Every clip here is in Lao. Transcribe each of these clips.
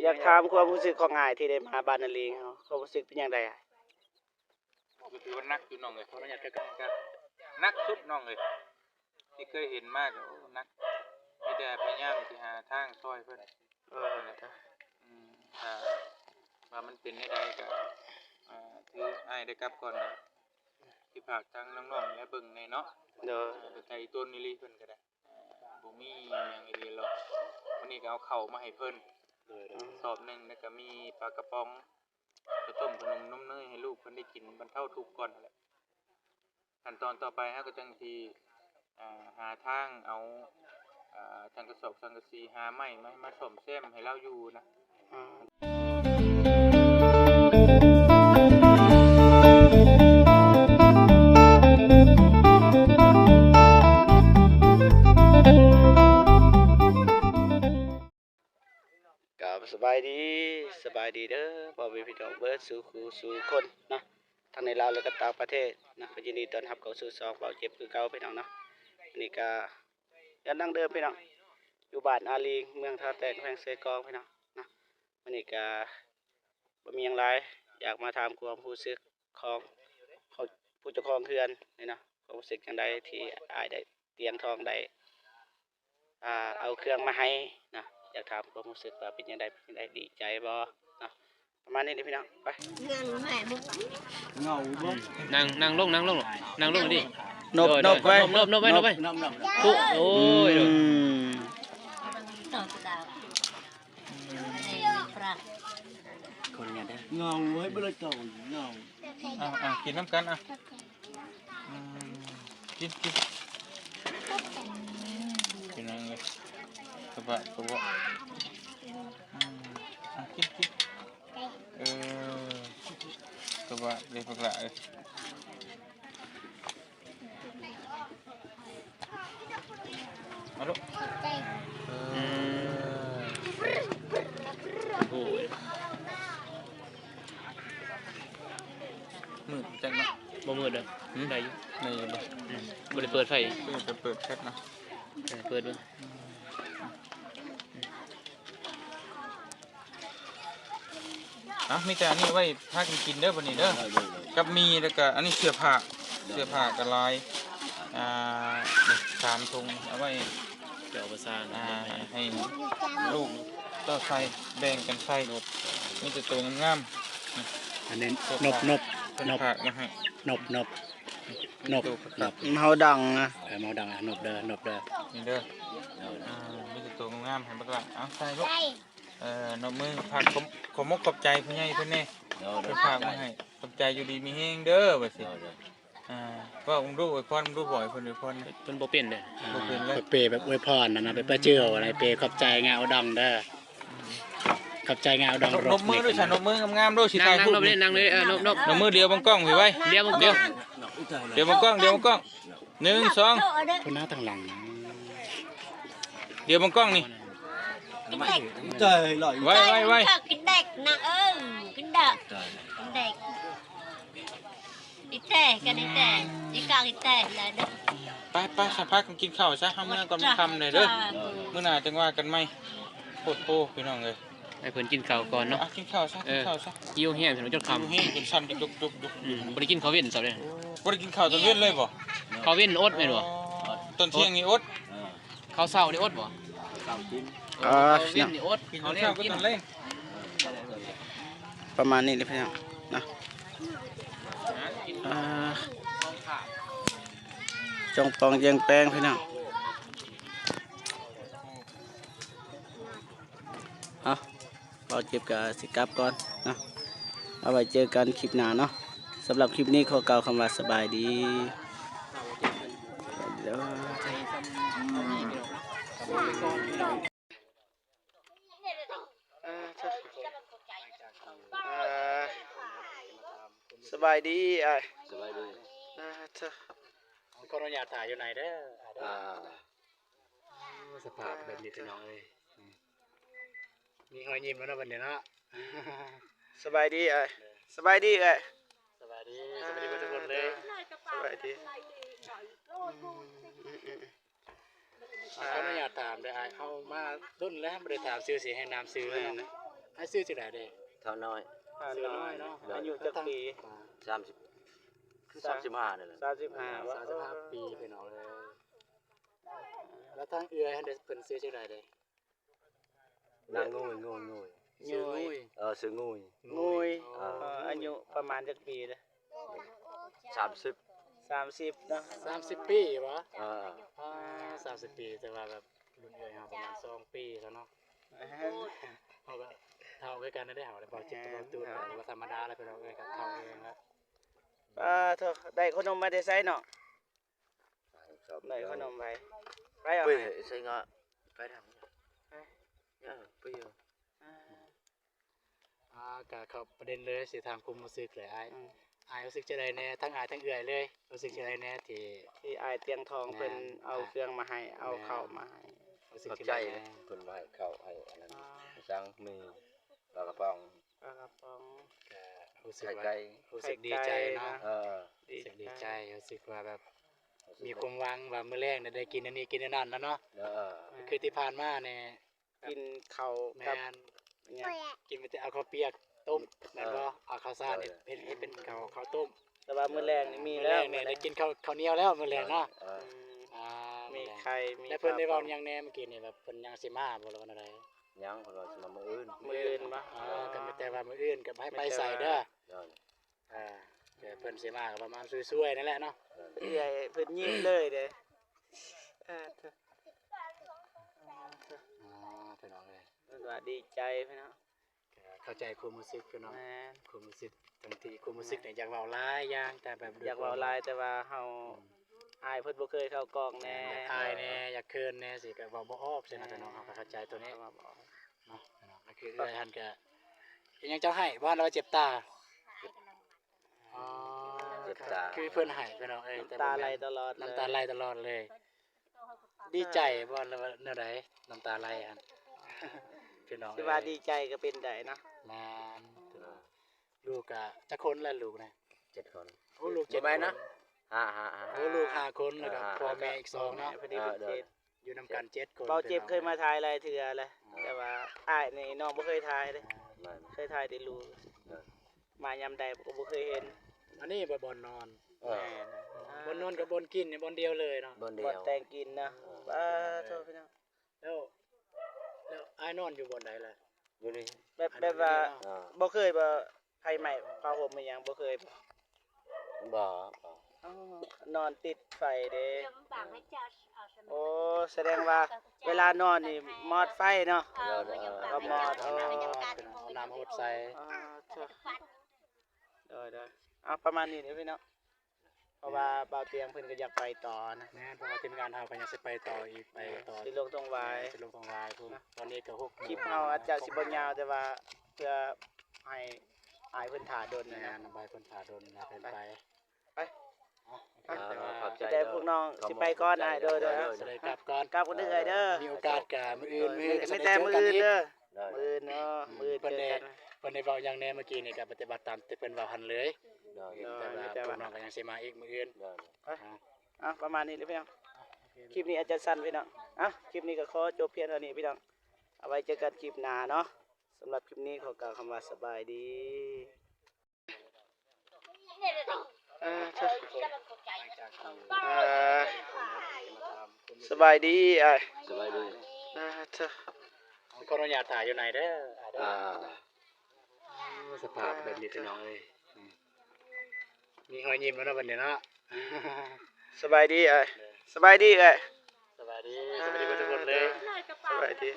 ຢາກຖາມຄວາມຮູ້ສຶກຂອງອ້າຍທີ່ໄດ້ມາບ້ານນາລີງເຮົາ ຄວາມຮູ້ສຶກເປັນຈັ່ງໃດອ້າຍ? ກໍຖືວ່າໜັກຢູ່ນ້ອງເອີຍ ຂໍອະນຸຍາດໃກ້ໆ ກໍໜັກສຸດນ້ອງເອີຍ ທີ່ເຄີຍເຫັນມາກໍ ໂອ້ ໜັກ ມີແຕ່ພະຍາຍາມຊິຫາທາງຊ່ອຍເພິ່ນ. ເອີ ອືມ ຖ້າວ່າມັນເປັນແນວໃດກໍ ອ່າ ຖືອ້າຍໄດ້ກັບກ່ອນ ກໍຊິຝາກທາງນ້ອງໆ ແລະ ເບິ່ງແດ່ເນາະ. ໂດຍ ເອີ ໄກຕົນອີ່ຫຼີເພິ່ນກໍໄດ້ ບໍ່ມີຫຍັງອີ່ຫຼີດອກ ມື້ນີ້ກໍເອົາເຂົ້າມາໃຫ້ເພິ່ນ ໂດຍ ສອບໜຶ່ງ ແລ້ວກໍມີປາກະປ໋ອງ ເຂົ້າຕົ້ມ ຂະໜົມ ນົມເນີຍ ໃຫ້ລູກເພິ່ນໄດ້ກິນ ບັນເທົາທຸກກ່ອນຫັ້ນແຫຼະ. ຂັ້ນຕອນຕໍ່ໄປເຮົາກໍຈັ່ງຊິ ອ່າ ຫາທາງເອົາ ອ່າ ສັງກະສອບສັງກະສີ ຫາໄມ້ມາ ມາສ້ອມແຊມໃຫ້ລາວຢູ່ນະ. ກາບສະບາຍດີ ສະບາຍດີເດີພໍ່ແມ່ພີ່ນ້ອງເບິດສູ່ຄູ່ສູ່ຄົນເນາະ ທັງໃນລາວ ແລະ ກໍຕ່າງປະເທດເນາະ ກໍຍິນດີຕ້ອນຮັບເຂົ້າສູ່ຊ່ອງເບົາເຈັບຄືເກົ່າພີ່ນ້ອງເນາະ. ອັນນີ້ກໍຍັງດັ່ງເດີມພີ່ນ້ອງ ຢູ່ບ້ານອາລີງ ເມືອງທ່າແຕງ ແຂວງເຊກອງພີ່ນ້ອງເນາະ. ມື້ນີ້ກໍບໍ່ມີຫຍັງຫຼາຍ ຢາກມາຖາມຄວາມຮູ້ສຶກຂອງ ຂອງຜູ້ເຈົ້າຂອງເຮືອນນີ້ເນາະ ຄວາມຮູ້ສຶກຈັ່ງໃດທີ່ອ້າຍໄດ້ ຕຽງທອງໄດ້ ອ່າ ເອົາເຄື່ອງມາໃຫ້ເນາະ ຢາກຖາມຄວາມຮູ້ສຶກວ່າເປັນຈັ່ງໃດ ເປັນຈັ່ງໃດ ດີໃຈບໍ່ເນາະ ປະມານນີ້ເດີພີ່ນ້ອງ. ໄປ ນັ່ງ ນັ່ງລົງ ນັ່ງລົງ ນັ່ງລົງນີ້ ນົບ ນົບໄວ້ ນົບ ນົບໄວ້ ນົບໄວ້ ໂອ້ຍ ອືມ ຂໍອະນຸຍາດເດີ ເງົາເວີຍ ບໍ່ໄດ້ເກົ່າ ເງົາ ອ່າ ກິນນຳກັນ ອ່າ ອືມ ກິນ ກິນ ກິນນຳເລີຍ ກະບະ ກະບະ ອືມ ອ່າ ກິນ ກິນ ເອີ ກະບະເລີຍ ບັກຫຼ້າເອີຍ. ມາລູກ ເອີ ອືມ ໂອ້ຍ ມືດຈັກເນາະ ບໍ່ມືດເດີ ໄດ້ຢູ່ ໄດ້ຢູ່ບໍ່ ອືມ ບໍ່ໄດ້ເປີດໄຟ ເປີດ ເປີດແຟລັດເນາະ ເອີ ເປີດເບິ່ງ. ເອົາ ມີແຕ່ອັນນີ້ໄວ້ພາກັນກິນເດີບັດນີ້ເດີ ກັບໝີ່ ແລ້ວກະອັນນີ້ເສື້ອຜ້າ ເສື້ອຜ້າກະຫຼາຍ ອ່າ ນີ້ສາມຖົງ ເອົາໄວ້ ເຈົ້າປະສານ ອ່າ ໃຫ້ລູກເຕົ້າໃສ່ ແບ່ງກັນໃສ່ ນົບ ມີແຕ່ໂຕງາມໆ ອັນນີ້ນົບ ນົບ ນົບ ຝາກມາໃຫ້ ນົບ ນົບ ນົບ ນົບ ເຮົາດັງນະ ເອີ ເຮົາດັງ ນົບເດີ ນົບເດີ ນີ້ເດີ ອ່າ ມີແຕ່ໂຕງາມໆ ໃຫ້ບັກຫຼ້າ ເອົາໃສ່ລູກ. ເອີ ນົບມື ຝາກ ຂອບ ຂອບມົກຂອບໃຈຜູ້ໃຫຍ່ເພິ່ນແດ່ ໂດຍ ເພິ່ນຝາກມາໃຫ້ ຂອບໃຈ ຢູ່ດີມີແຮງເດີ ວ່າຊີ້ ໂດຍ ອ່າ ເວົ້າເບິ່ງດູ ອວຍພອນເບິ່ງດູ ບອກໃຫ້ເພິ່ນອວຍພອນ ເພິ່ນບໍ່ເປັນເດ້ ບໍ່ເປັນເລີຍ ເປັນແບບອວຍພອນນະ ເປັນປະເຈີນະ ເປັນຂອບໃຈງາວດອງເດີ ຂອບໃຈງາວດອງ ນົບມືດູຊະ ນົບມືງາມໆດູ ຊິຖ່າຍຮູບ ນັ່ງເລີຍ ນັ່ງເລີຍ ເອີ ນົບ ນົບ ນົບມື ດຽວບັງກ້ອງໄວ້ ດຽວບັງກ້ອງ ດຽວບັງກ້ອງ ໜຶ່ງ ສອງ ພຸ້ນນະ ທາງຫຼັງ ດຽວບັງກ້ອງນີ້ ໄວໆ ກິນແດກນະ ເອີ ກິນດອກ ກິນແດກ ອີແທ້ ກັນອີແທ້ ອີກາງອີແທ້ ໄປໆ ສະພາກັນກິນເຂົ້າຊະ ເຮົາເມືອກ່ອນ ມັນຄ່ຳແລ້ວເດີ ມື້ໜ້າຈັ່ງວ່າກັນໃໝ່ ໂພດໂພ ພີ່ນ້ອງເອີຍ. ໃຫ້ເພິ່ນກິນເຂົ້າກ່ອນເນາະ ກິນເຂົ້າຊະ ເອີ ກິນເຂົ້າຊະ ຫິວແຮງ ຈົນຄ່ຳ ຫິວແຮງ ຈົນສັ່ນດຸກໆ ອືມ ບໍ່ໄດ້ກິນເຂົ້າເວັນຊະເດ້ ບໍ່ໄດ້ກິນເຂົ້າຕອນເວັນເລີຍບໍ່ ເຂົ້າເວັນອົດແມ່ນບໍ່ ຕອນທ່ຽງນີ້ອົດ ເອີ ເຂົ້າເຊົ້ານີ້ອົດບໍ່ ເຂົ້າກິນ ເອີ ເຂົ້າເວັນນີ້ອົດ ກິນເຂົ້າຕອນແລງ ປະມານນີ້ເດ້ພີ່ນ້ອງເນາະ ອ່າ ຈ່ອງປ່ອງແຈງແປງພີ່ນ້ອງ ເອົາ ເບົາເຈັບກະຊິກັບກ່ອນເນາະ ເອົາໄວ້ເຈີກັນຄລິບໜ້າເນາະ ສຳລັບຄລິບນີ້ຂໍກ່າວຄຳວ່າສະບາຍດີ ສະບາຍດີອ້າຍ ສະບາຍດີ ອ່າ ຂໍອະນຸຍາດຖ່າຍຢູ່ໃນເດີ ອ່າ ສະພາບແບບນີ້ພີ່ນ້ອງເອີຍ ມີຮອຍຍິ້ມແລ້ວເນາະບັດນີ້ເນາະ ສະບາຍດີອ້າຍ ສະບາຍດີເອື້ອຍ ສະບາຍດີ ສະບາຍດີເບິດທຸກຄົນເລີຍ ສະບາຍດີ ຂໍອະນຸຍາດຖາມເດີອ້າຍ ເຮົາມາດົນແລ້ວບໍ່ໄດ້ຖາມຊື່ ຊິໃຫ້ນາມຊື່ເນາະ ແມ່ນ ອ້າຍຊື່ຈັ່ງໃດເດ? ທ້າວນ້ອຍ. ທ້າວນ້ອຍເນາະ. ອາຍຸຈັກປີ? ສາມສິບ ຄືສາມສິບຫ້ານີ້ແຫຼະ. ສາມສິບຫ້າບໍ່? ສາມສິບຫ້າປີ ພີ່ນ້ອງເອີຍ. ແລ້ວທາງເອື້ອຍຫັ້ນເດ ເພິ່ນຊື່ຈັ່ງໃດເດ? ນາງງຸຍ ງຸຍ ງຸຍ. ຊື່ງຸຍ. ເອີ ຊື່ງຸຍ. ງຸຍ. ເອີ ອາຍຸປະມານຈັກປີເດ? ສາມສິບ. ສາມສິບເນາະ. ສາມສິບປີບໍ່? ເອີ. ອາ ສາມສິບປີ ແຕ່ວ່າແບບລຸ້ນເອື້ອຍເຮົາປະມານສອງປີແລ້ວເນາະ. ເຮົາກໍເຖົ້າຄືກັນເດ້ ເຮົາໄດ້ເວົ້າຈິດເວົ້າຕູນ ເອີ ກໍວ່າທຳມະດາແຫຼະ ພີ່ນ້ອງເອີຍ ກໍເຖົ້າແຮງແລ້ວ. ປາໂທ ໄດ້ຂະໜົມມາແຕ່ໃສເນາະ? ໄດ້ຂະໜົມໃຜ? ໄປເອົາໃຫ້ ໃສ່ເງາະ ໄປທາງ ເອີ ໄປຢູ່. ອ່າ ອ່າ ກະເຂົ້າປະເດັນເລີຍ ຊິຖາມຄວາມຮູ້ສຶກເລີຍອ້າຍ. ອືມ ອ້າຍຮູ້ສຶກຈັ່ງໃດແດ່? ທັງອ້າຍທັງເອື້ອຍເລີຍ ຮູ້ສຶກຈັ່ງໃດແດ່ທີ່ ທີ່ອ້າຍຕຽງທອງເພິ່ນ ແມ່ນ ເອົາເຄື່ອງມາໃຫ້ ເອົາເຂົ້າມາໃຫ້? ຮູ້ສຶກຈັ່ງໃດແດ່? ເພິ່ນມາໃຫ້ເຂົ້າໃຫ້ອັນນັ້ນ ສັງມີ ປາກະປ໋ອງ ປາກະປ໋ອງ ກະຮູ້ສຶກວ່າ ໄຂ່ໄກ່ ຮູ້ສຶກດີໃຈເນາະ. ເອີ ຮູ້ສຶກດີໃຈ ຮູ້ສຶກວ່າແບບມີຄວາມຫວັງວ່າມື້ແລງໄດ້ກິນອັນນີ້ກິນອັນນັ້ນແລ້ວເນາະ. ເອີ ຄືທີ່ຜ່ານມານີ້ ກິນເຂົ້າກັບ ແມ່ນ ຫຍັງ ກິນມີແຕ່ເອົາເຂົ້າປຽກຕົ້ມ ແມ່ນບໍ່? ເອີ ເອົາເຂົ້າສານເຮັດ ເຮັດ ເຮັດເປັນເຂົ້າ ເຂົ້າຕົ້ມ ແຕ່ວ່າມື້ແລງນີ້ມີແລ້ວ ມື້ແລງນີ້ໄດ້ກິນເຂົ້າ ເຂົ້າໜຽວແລ້ວມື້ແລງເນາະ. ເອີ ອືມ ອ່າ ມີໄຂ່ ມີ ແລ້ວເພິ່ນໄດ້ເວົ້າຫຍັງແດ່ມື້ກີ້ນີ້ ແບບເພິ່ນຍັງຊິມາບໍ່ ຫຼືວ່າແນວໃດ? ຍັງ ເພິ່ນວ່າຊິມາມື້ອື່ນ. ມື້ອື່ນບໍ່? ເອີ ກໍມີແຕ່ວ່າມື້ອື່ນກໍໃຫ້ໄປໃສ່ເດີ. ເອີ ແຕ່ເພິ່ນຊິມາກໍປະມານຊ່ວຍໆນັ້ນແຫຼະເນາະ. ເອື້ອຍເພິ່ນຍິ້ມເລີຍເດ້. ເອີ ເພິ່ນວ່າດີໃຈພີ່ນ້ອງ ເຂົ້າໃຈຄວາມຮູ້ສຶກພີ່ນ້ອງ. ແມ່ນ ຄວາມຮູ້ສຶກ ທັງທີ່ຄວາມຮູ້ສຶກນີ້ຢາກເວົ້າຫຼາຍຢ່າງ ແຕ່ແບບຢາກເວົ້າຫຼາຍ ແຕ່ວ່າເຮົາ ອືມ ອາຍເພິ່ນບໍ່ເຄີຍເຂົ້າກ້ອງແດ່ ອາຍແດ່ ຢາກເຂີນແດ່ ຊິກໍເວົ້າບໍ່ອອກຊີ້ນະ ເອີ ພີ່ນ້ອງ. ເຮົາກໍເຂົ້າໃຈຕົວນີ້ເນາະ ພີ່ນ້ອງ. ກໍຄືເອື້ອຍຫັ້ນກໍ ເປັນຫຍັງເຈົ້າໄຫ້? ວ່າລາວເຈັບຕາ. ອໍ ເຈັບຕາ ຄືເພິ່ນໄຫ້ພີ່ນ້ອງເອີຍ ນ້ຳຕາໄຫຼຕະຫຼອດເລີຍ ນ້ຳຕາໄຫຼຕະຫຼອດເລີຍ. ດີໃຈບໍ່ ຫຼືວ່າແນວໃດ ນ້ຳຕາໄຫຼຫັ້ນ ພີ່ນ້ອງເອີຍ? ຄືວ່າດີໃຈກໍເປັນໄດ້ເນາະ. ແມ່ນ ລູກກະຈັກຄົນລະລູກນະ? ເຈັດຄົນ. ໂອ້ ລູກເຈັດຄົນ. ຫ້າ ຫ້າ ຫ້າ ໂອ້ ລູກຫ້າຄົນ ແລ້ວກໍພໍ່ແມ່ອີກສອງເນາະ. ພໍດີເປັນເຈັດ ຢູ່ນຳກັນເຈັດຄົນ. ເບົາເຈັບເຄີຍມາຖ່າຍຫຼາຍເທື່ອແລ້ວ ແຕ່ວ່າອ້າຍນີ້ນ້ອງບໍ່ເຄີຍຖ່າຍເດ້. ເຄີຍຖ່າຍແຕ່ລູກ ມາຍາມໃດກໍບໍ່ເຄີຍເຫັນ. ອັນນີ້ບໍ່ບ່ອນນອນ. ແມ່ນ ບ່ອນນອນກັບບ່ອນກິນນີ້ບ່ອນດຽວເລີຍເນາະ. ບ່ອນແຕ່ງກິນນະ. ປາໂທ ພີ່ນ້ອງ. ແລ້ວ ແລ້ວອ້າຍນອນຢູ່ບ່ອນໃດລະ? ຢູ່ນີ້ ແບບ ແບບວ່າບໍ່ເຄີຍບໍ່ ໄຟໄໝ້ຜ້າຫົ່ມອີ່ຫຍັງບໍ່ເຄີຍບໍ່? ບໍ່ ບໍ່. ອໍ ນອນຕິດໄຟເດ້. ໂອ້ ສະແດງວ່າເວລານອນນີ້ມອດໄຟເນາະ. ເອີ ເອີ ກໍມອດ. ໂອ້ ເປັນຫ້ອງນ້ຳຫົດໃສ່. ອໍ ໂດຍ ໂດຍ. ເອົາ ປະມານນີ້ເດີພີ່ນ້ອງ. ເພາະວ່າບ່າວຕຽງເພິ່ນກໍຢາກໄປຕໍ່ນະ. ແມ່ນ ເພາະວ່າທີມງານເຮົາກໍຍັງຊິໄປຕໍ່ອີກ ໄປຕໍ່ ຊິລົງທົ່ງຫວາຍ ຊິລົງທົ່ງຫວາຍພຸ້ນ. ຕອນນີ້ກໍຫົກໂມງ ຄລິບເຮົາອາດຈະຊິບໍ່ຍາວ ແຕ່ວ່າເພື່ອໃຫ້ອ້າຍເພິ່ນຖ້າດົນນະ. ແມ່ນ ບໍ່ໃຫ້ເພິ່ນຖ້າດົນນະ ເພິ່ນໄປ. ໄປ ແຕ່ວ່າ ຂອບໃຈ ແຕ່ພວກນ້ອງຊິໄປກ່ອນອ້າຍ. ໂດຍ ໂດຍ ຊິໄດ້ກັບກ່ອນ ກັບກ່ອນເດີເອື້ອຍເດີ. ມີໂອກາດກໍມື້ອື່ນ ມື້ອື່ນກໍຊິໄດ້ເຈີກັນອີກ. ມື້ອື່ນເນາະ ມື້ອື່ນເຈີກັນ. ເພິ່ນໄດ້ເວົ້າຫຍັງແດ່ມື້ກີ້ນີ້ ກໍປະຕິບັດຕາມທີ່ເພິ່ນເວົ້າຫັ້ນເລີຍ. ໂດຍ ແຕ່ວ່າພວກນ້ອງກໍຍັງຊິມາອີກມື້ອື່ນ. ໂດຍ ອ່າ ປະມານນີ້ເດີພີ່ນ້ອງ. ຄລິບນີ້ອາດຈະສັ້ນພີ່ນ້ອງ. ອ່ະ ຄລິບນີ້ກໍຂໍຈົບພຽງເທົ່ານີ້ພີ່ນ້ອງ. ເອົາໄວ້ເຈີກັນຄລິບໜ້າເນາະ. ສຳລັບຄລິບນີ້ຂໍກ່າວຄຳວ່າສະບາຍດີ. ອ່າ ເອີ ສະບາຍດີອ້າຍ. ສະບາຍດີ. ອ່າ ເອີ ຂໍອະນຸຍາດຖ່າຍຢູ່ໃນເດີ. ອ່າ ສະພາບແບບນີ້ພີ່ນ້ອງເອີຍ ມີຮອຍຍິ້ມແລ້ວເນາະບັດນີ້ເນາະ. ສະບາຍດີອ້າຍ. ສະບາຍດີເອື້ອຍ. ສະບາຍດີ ສະບາຍດີເບິດທຸກຄົນເລີຍ. ສະບາຍດີ.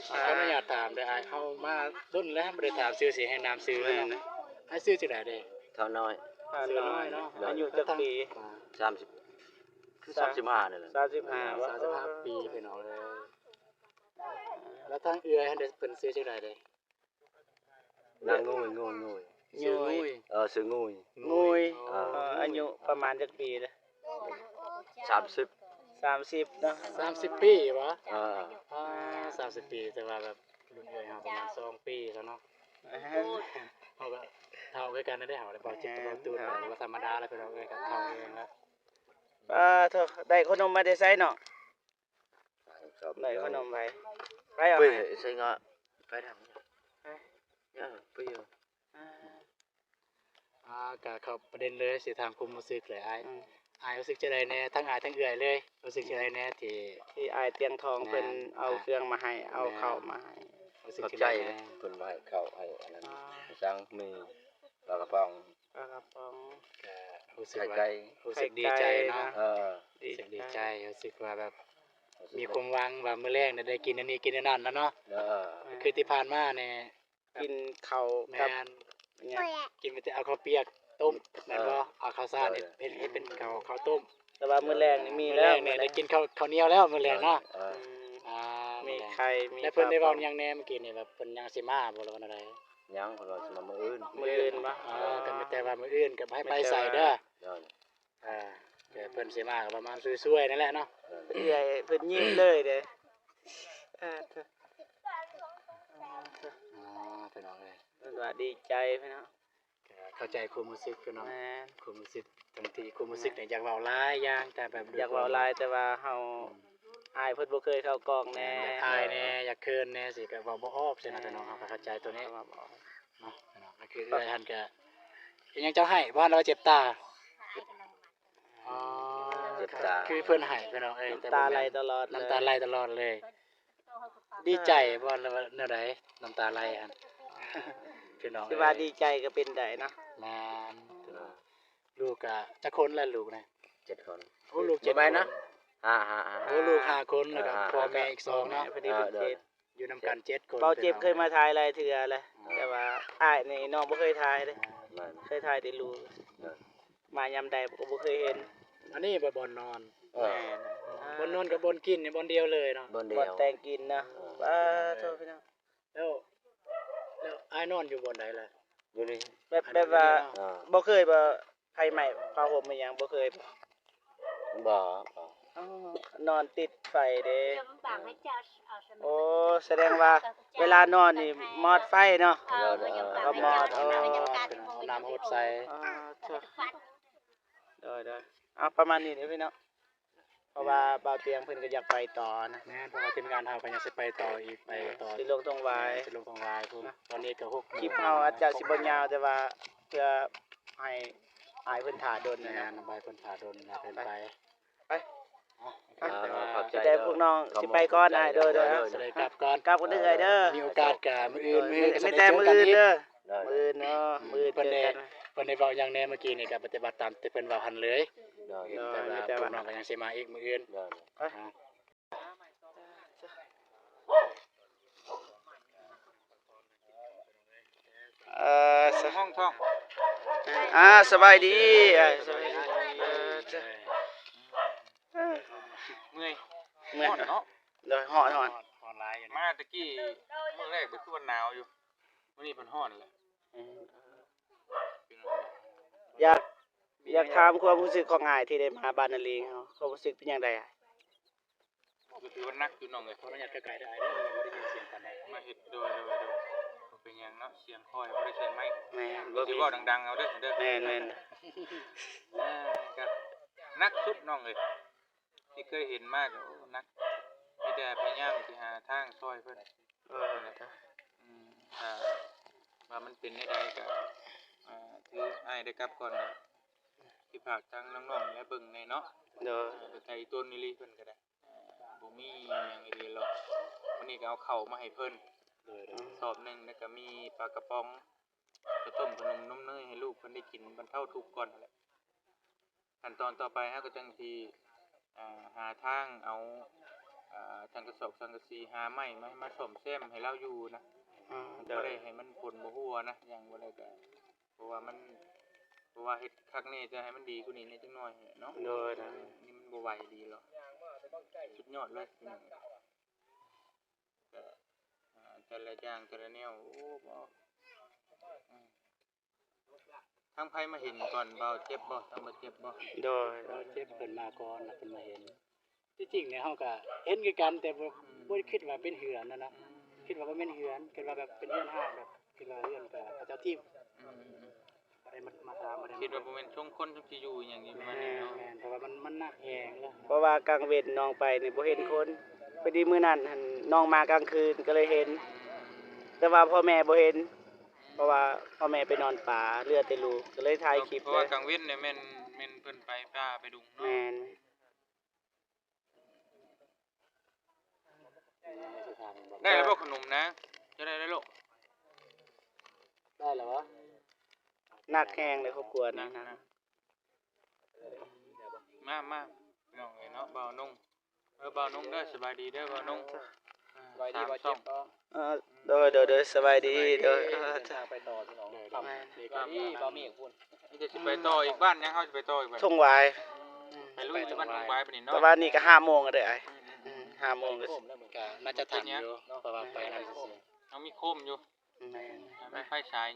ຂໍອະນຸຍາດຖາມເດີອ້າຍ ເຮົາມາດົນແລ້ວ ບໍ່ໄດ້ຖາມຊື່ ຊິໃຫ້ນາມຊື່. ແມ່ນ ອ້າຍຊື່ຈັ່ງໃດເດ? ທ້າວນ້ອຍ. ທ້າວນ້ອຍເນາະ. ອາຍຸຈັກປີ? ສາມສິບ ຄືສາມສິບຫ້ານີ້ແຫຼະ. ສາມສິບຫ້າ ສາມສິບຫ້າປີ ພີ່ນ້ອງເອີຍ. ແລ້ວທາງເອື້ອຍຫັ້ນເດ ເພິ່ນຊື່ຈັ່ງໃດເດ? ນາງງຸຍ ງຸຍ ງຸຍ. ຊື່ງຸຍ. ເອີ ຊື່ງຸຍ. ງຸຍ. ເອີ ອາຍຸປະມານຈັກປີເດ? ສາມສິບ. ສາມສິບເນາະ. ສາມສິບປີບໍ? ເອີ ອ່າ ສາມສິບປີ ແຕ່ວ່າແບບລຸ້ນເອື້ອຍເຮົາປະມານສອງປີແລ້ວເນາະ. ເຮົາກໍເຖົ້າຄືກັນເດ້ ເຮົາໄດ້ເວົ້າຈິດເວົ້າຕູນ ກໍວ່າທຳມະດາແຫຼະ ພີ່ນ້ອງເອີຍ ກໍເຖົ້າແຮງແລ້ວ. ປາໂທ ໄດ້ຂະໜົມມາແຕ່ໃສເນາະ? ໄດ້ຂະໜົມໄປ ໄປເອົາ ເປີດໃສ່ເງາະ ໄປທາງ ເອີ ເປີດ ອ່າ ອ່າ ກະເຂົ້າປະເດັນເລີຍ ຊິຖາມຄວາມຮູ້ສຶກເລີຍອ້າຍ. ອືມ ອ້າຍຮູ້ສຶກຈັ່ງໃດແດ່? ທັງອ້າຍທັງເອື້ອຍເລີຍ ຮູ້ສຶກຈັ່ງໃດແດ່ທີ່ ທີ່ອ້າຍຕຽງທອງເພິ່ນ ແມ່ນ ເອົາເຄື່ອງມາໃຫ້ ເອົາເຂົ້າມາໃຫ້? ຮູ້ສຶກຈັ່ງໃດແດ່? ເຂົ້າໃຈເລີຍ ເພິ່ນວ່າໃຫ້ເຂົ້າໃຫ້ອັນນັ້ນ ອ່າ ສັງ ມີປາກະປ໋ອງ ປາກະປ໋ອງ ກະຮູ້ສຶກວ່າ ໄຂ່ໄກ່ ຮູ້ສຶກດີໃຈເນາະ ເອີ ຮູ້ສຶກດີໃຈ ຮູ້ສຶກວ່າແບບມີຄວາມຫວັງວ່າມື້ແລງໄດ້ກິນອັນນີ້ກິນອັນນັ້ນແລ້ວເນາະ ເອີ ຄືທີ່ຜ່ານມານີ້ ກິນເຂົ້າກັບ ແມ່ນ ຫຍັງ ກິນມີແຕ່ເອົາເຂົ້າປຽກຕົ້ມ ແມ່ນບໍ່? ເອີ ເອົາເຂົ້າສານ ເຮັດ ເຮັດເປັນເຂົ້າ ເຂົ້າຕົ້ມ ແຕ່ວ່າມື້ແລງນີ້ມີແລ້ວ ມື້ແລງນີ້ໄດ້ກິນເຂົ້າ ເຂົ້າໜຽວແລ້ວມື້ແລງເນາະ ເອີ ອືມ ອ່າ ມີໄຂ່ ມີ ແລ້ວເພິ່ນໄດ້ເວົ້າຫຍັງແດ່ມື້ກີ້ນີ້ ແບບເພິ່ນຍັງຊິມາບໍ່ ຫຼືວ່າແນວໃດ? ຍັງ ເພິ່ນວ່າຊິມາມື້ອື່ນ ມື້ອື່ນບໍ່? ອໍ ກໍມີແຕ່ວ່າມື້ອື່ນກໍໃຫ້ໄປໃສ່ເດີ ເອີ ແຕ່ເພິ່ນຊິມາກໍປະມານຊ່ວຍໆນັ້ນແຫຼະເນາະ ເອີ ເອື້ອຍເພິ່ນຍິ້ມເລີຍເດ້ ເອີ ອໍ ພີ່ນ້ອງເອີຍ ເພິ່ນວ່າດີໃຈພີ່ນ້ອງ ກໍເຂົ້າໃຈຄວາມຮູ້ສຶກພີ່ນ້ອງ ແມ່ນ ຄວາມຮູ້ສຶກ ທັງທີ່ຄວາມຮູ້ສຶກນີ້ຢາກເວົ້າຫຼາຍຢ່າງ ແຕ່ແບບ ຢາກເວົ້າຫຼາຍ ແຕ່ວ່າເຮົາ ອືມ ອາຍເພິ່ນບໍ່ເຄີຍເຂົ້າກ້ອງແດ່ ອາຍແດ່ ຢາກເຂີນແດ່ ຊິກໍເວົ້າບໍ່ອອກຊີ້ນະ ເອີ ພີ່ນ້ອງ ເຮົາກໍເຂົ້າໃຈຕົວນີ້ ເວົ້າບໍ່ອອກ ເນາະ ພີ່ນ້ອງ ກໍຄືເອື້ອຍຫັ້ນກໍ ເປັນຫຍັງເຈົ້າໄຫ້? ບໍ່ທັນວ່າເຈັບຕາ ອໍ ເຈັບຕາ ຄືເພິ່ນໄຫ້ພີ່ນ້ອງເອີຍ ນ້ຳຕາໄຫຼຕະຫຼອດເລີຍ ນ້ຳຕາໄຫຼຕະຫຼອດເລີຍ ດີໃຈບໍ່ ຫຼືວ່າແນວໃດ ນ້ຳຕາໄຫຼຫັ້ນ ພີ່ນ້ອງເອີຍ ຄືວ່າດີໃຈກໍເປັນໄດ້ເນາະ ແມ່ນ ລູກກະຈັກຄົນລະລູກນະ? ເຈັດຄົນ ໂອ້ ລູກເຈັດຄົນ ຫ້າ ຫ້າ ຫ້າ ໂອ້ ລູກຫ້າຄົນ ແລ້ວກໍພໍ່ແມ່ອີກສອງເນາະ ພໍດີເປັນເຈັດ ຢູ່ນຳກັນເຈັດຄົນ ເບົາເຈັບເຄີຍມາຖ່າຍຫຼາຍເທື່ອແລ້ວ ແຕ່ວ່າອ້າຍນີ້ນ້ອງບໍ່ເຄີຍຖ່າຍເດ້ ເຄີຍຖ່າຍແຕ່ລູກ ມາຍາມໃດກໍບໍ່ເຄີຍເຫັນ ອັນນີ້ບໍ່ບ່ອນນອນ ແມ່ນ ບ່ອນນອນກັບບ່ອນກິນນີ້ບ່ອນດຽວເລີຍເນາະ ບ່ອນແຕ່ງກິນເນາະ ປາໂທ ພີ່ນ້ອງ ແລ້ວ ແລ້ວອ້າຍນອນຢູ່ບ່ອນໃດລະ? ຢູ່ນີ້ ແບບ ແບບວ່າ ອ່າ ບໍ່ເຄີຍບໍ່ ໄຟໄໝ້ຜ້າຫົ່ມອີ່ຫຍັງບໍ່ເຄີຍບໍ່? ບໍ່ ບໍ່ ອໍ ນອນຕິດໄຟເດ້ ໂອ້ ສະແດງວ່າເວລານອນນີ້ມອດໄຟເນາະ ເອີ ກໍມອດ ເອີ ເອົານ້ຳຫົດໃສ່ ອໍ ໂດຍ ໂດຍ ເອົາປະມານນີ້ເດີພີ່ນ້ອງ ເພາະວ່າບ່າວຕຽງເພິ່ນກໍຢາກໄປຕໍ່ນະ ແມ່ນ ເພາະວ່າທີມງານເຮົາກໍຍັງຊິໄປຕໍ່ອີກ ໄປຕໍ່ ຊິລົງທົ່ງຫວາຍ ຊິລົງທົ່ງຫວາຍພຸ້ນ ຕອນນີ້ກໍຫົກໂມງ ຄລິບເຮົາອາດຈະຊິບໍ່ຍາວ ແຕ່ວ່າເພື່ອໃຫ້ອ້າຍເພິ່ນຖ້າດົນນະ ແມ່ນ ອ້າຍເພິ່ນຖ້າດົນນະ ເພິ່ນໄປ ໄປ ເອົາ ຂອບໃຈ ແຕ່ພວກນ້ອງຊິໄປກ່ອນ ອ້າຍ ໂດຍ ໂດຍ ຊິໄດ້ກັບກ່ອນ ກັບກັນເດີ ເອີ ມີໂອກາດກໍມື້ອື່ນ ມື້ອື່ນ ມີແຕ່ມື້ອື່ນເດີ ມື້ອື່ນເນາະ ມື້ອື່ນເຈີກັນ ເພິ່ນໄດ້ເວົ້າຫຍັງແດ່ມື້ກີ້ນີ້ ກໍປະຕິບັດຕາມທີ່ເພິ່ນເວົ້າຫັ້ນເລີຍ ໂດຍ ແຕ່ວ່າພວກນ້ອງກໍຍັງຊິມາອີກມື້ອື່ນ ໂດຍ ອ່າ ເອີ ຫ້ອງທ້ອງ ອ່າ ສະບາຍດີ ອ່າ ສະບາຍດີ ເອີ ເມື່ອຍ ເມື່ອຍ ຮ້ອນເນາະ ໂດຍ ຮ້ອນ ຮ້ອນ ຮ້ອນຫຼາຍຢູ່ ມາແຕ່ກີ້ມື້ແລກກໍຄືວ່າໜາວຢູ່ ມື້ນີ້ເພິ່ນຮ້ອນແຫຼະ ອືມ ຢາກ ຢາກຖາມຄວາມຮູ້ສຶກຂອງອ້າຍທີ່ໄດ້ມາບ້ານນາລີເຮົາ ຄວາມຮູ້ສຶກເປັນຈັ່ງໃດອ້າຍ? ກໍຖືວ່າໜັກຢູ່ນ້ອງເອີຍ ຂໍອະນຸຍາດໃກ້ໆເດີອ້າຍເດີ ບໍ່ໄດ້ຍິນສຽງປານໃດ ມາເຮັດ ໂດຍ ໂດຍ ໂດຍ ເປັນຫຍັງເນາະ ສຽງຄ່ອຍບໍ່ໄດ້ໃສ່ໄມ ແມ່ນ ບໍ່ມີ ຊິເວົ້າດັງໆເອົາເດີ ເດີ ແມ່ນໆ ເອີ ກໍໜັກສຸດນ້ອງເອີຍ ທີ່ເຄີຍເຫັນມາກໍ ໂອ້ ໜັກ ມີແຕ່ພະຍາຍາມຊິຫາທາງຊ່ອຍເພິ່ນ ເອີ ອືມ ຖ້າວ່າມັນເປັນແນວໃດກໍ ອ່າ ຖືອ້າຍໄດ້ກັບກ່ອນ ຊິຝາກທາງນ້ອງໆ ແລະ ເບິ່ງແດ່ເນາະ ໂດຍ ເອີ ໄກຕົນອີ່ຫຼີເພິ່ນກໍໄດ້ ບໍ່ມີຫຍັງອີ່ຫຼີຫຼອກ ມື້ນີ້ກໍເອົາເຂົ້າມາໃຫ້ເພິ່ນ ໂດຍ ໂດຍ ສອບໜຶ່ງ ແລ້ວກໍມີປາກະປ໋ອງ ເຂົ້າຕົ້ມ ຂະໜົມ ນົມເນີຍ ໃຫ້ລູກເພິ່ນໄດ້ກິນບັນເທົາທຸກກ່ອນຫັ້ນແຫຼະ ຂັ້ນຕອນຕໍ່ໄປເຮົາກໍຈັ່ງຊິ ອ່າ ຫາທາງເອົາ ອ່າ ສັງກະສອບສັງກະສີ ຫາໄມ້ມາ ມາສ້ອມແຊມໃຫ້ລາວຢູ່ນະ ອືມ ມັນບໍ່ໄດ້ໃຫ້ມັນຝົນບໍ່ຮົ່ວນະ ຢ່າງບໍ່ໄດ້ກໍ ເພາະວ່າມັນ ເພາະວ່າເຮັດຄັກແນ່ ຈະໃຫ້ມັນດີກວ່ານີ້ແດ່ຈັກໜ້ອຍເນາະ ໂດຍ ໂດຍ ນີ້ມັນບໍ່ໄຫວດີຫຼອກ ສຸດຍອດເລີຍ ກໍ ອ່າ ແຕ່ລະຢ່າງແຕ່ລະແນວ ໂອ້ ບໍ່ ອືມ ທາງໃຜມາເຫັນກ່ອນ ບ່າວເຈັບບໍ່? ທາງບ່າວເຈັບບໍ່? ໂດຍ ບ່າວເຈັບເພິ່ນມາກ່ອນ ແລ້ວເພິ່ນມາເຫັນ ທີ່ຈິງນີ້ເຮົາກໍເຫັນຄືກັນ ແຕ່ບໍ່ ອືມ ບໍ່ໄດ້ຄິດວ່າເປັນເຮືອນຫັ້ນນະ ອືມ ຄິດວ່າບໍ່ແມ່ນເຮືອນ ຄິດວ່າແບບເປັນເຮືອນຮ້າງ ແບບຄິດວ່າເຮືອນກໍເຂົາເຈົ້າຖິ້ມ ອືມ ບໍ່ໄດ້ມາ ມາຖາມ ບໍ່ໄດ້ມາ ຄິດວ່າບໍ່ແມ່ນຊົງຄົນທີ່ຢູ່ຫຍັງປະມານນີ້ເນາະ ແມ່ນ ເພາະວ່າມັນ ມັນໜັກແຮງແລ້ວ ເພາະວ່າກາງເວັນນ້ອງໄປນີ້ບໍ່ເຫັນຄົນ ພໍດີມື້ນັ້ນຫັ້ນນ້ອງມາກາງຄືນກໍເລີຍເຫັນ ແຕ່ວ່າພໍ່ແມ່ບໍ່ເຫັນ ເພາະວ່າພໍ່ແມ່ໄປນອນປ່າ ເຫຼືອແຕ່ລູກ ກໍເລີຍຖ່າຍຄລິບ ເພາະວ່າກາງເວັນນີ້ແມ່ນ ແມ່ນເພິ່ນໄປປ່າໄປດົງເນາະ. ແມ່ນ. ໄດ້ແລ້ວບໍ່ຂະໜົມນາງ? ຈະໄດ້ແລ້ວລູກ? ໄດ້ແລ້ວຫວາ? ໜັກແຮງເດ້ຄອບຄົວນີ້ນະ. ມາ ມາ ພີ່ນ້ອງເອີຍເນາະ ບ່າວນົງ. ເອີ ບ່າວນົງເດີ ສະບາຍດີເດີບ່າວນົງ. ສະບາຍດີ ສາມຊ່ອງ ເອີ ໂດຍ ໂດຍ ໂດຍ ສະບາຍດີ ສະບາຍດີ ໂດຍ ເອີ ເດີນທາງໄປຕໍ່ພີ່ນ້ອງ. ແມ່ນ ນີ້ກໍມີບ່າວເມກພຸ້ນ ນີ້ຈະຊິໄປຕໍ່ອີກ ບ້ານຫຍັງ ເຮົາຊິໄປຕໍ່ອີກ ທົ່ງຫວາຍ ໄປລຸຍຢູ່ບ້ານທົ່ງຫວາຍປານນີ້ເນາະ. ແຕ່ວ່ານີ້ກໍຫ້າໂມງແລ້ວເດີອ້າຍ ອືມ ຫ້າໂມງກໍ ກໍໜ້າຈະທັນຢູ່ ເພາະວ່າໄປນຳຊື່ໆ ເຮົາມີໂຄມຢູ່. ແມ່ນ ມີໄຟສາຍ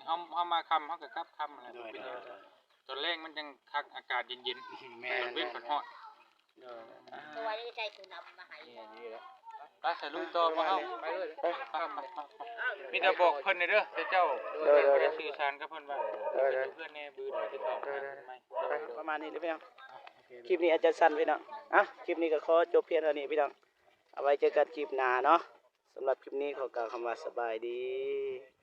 ເຮົາ ເຮົາມາຄ່ຳ ເຮົາກໍກັບຄ່ຳແຫຼະ ບໍ່ເປັນຫຍັງ. ຕອນແລງມັນຈັ່ງຄັກ ອາກາດເຢັນໆ ແມ່ນ ຕອນເວັນມັນຮ້ອນ. ໂດຍ ເອົາໄວ້ໃນໃຈຜູ້ນຳມາໃຫ້ ໄປ ສະລຸຍຕໍ່ພວກເຮົາ ໄປເລີຍ ໄປ ໄປ ໄປ ໄປ ມີແຕ່ບອກເພິ່ນແດ່ເດີ ເຈົ້າ ໂດຍ ໂດຍ ໄດ້ ໂດຍ ໄດ້ສື່ສານກັບເພິ່ນວ່າ ໂດຍ ໂດຍ ເພິ່ນຢູ່ເຮືອນແນ່ ບືນໄປຕິດຕໍ່ ໂດຍ ໂດຍ ປະມານນີ້ເດີພີ່ນ້ອງ. ຄລິບນີ້ອາດຈະສັ້ນພີ່ນ້ອງ ເອົ້າ ຄລິບນີ້ກໍຂໍຈົບພຽງເທົ່ານີ້ພີ່ນ້ອງ ເອົາໄວ້ເຈີກັນຄລິບໜ້າເນາະ. ສຳລັບຄລິບນີ້ຂໍກ່າວຄຳວ່າສະບາຍດີ.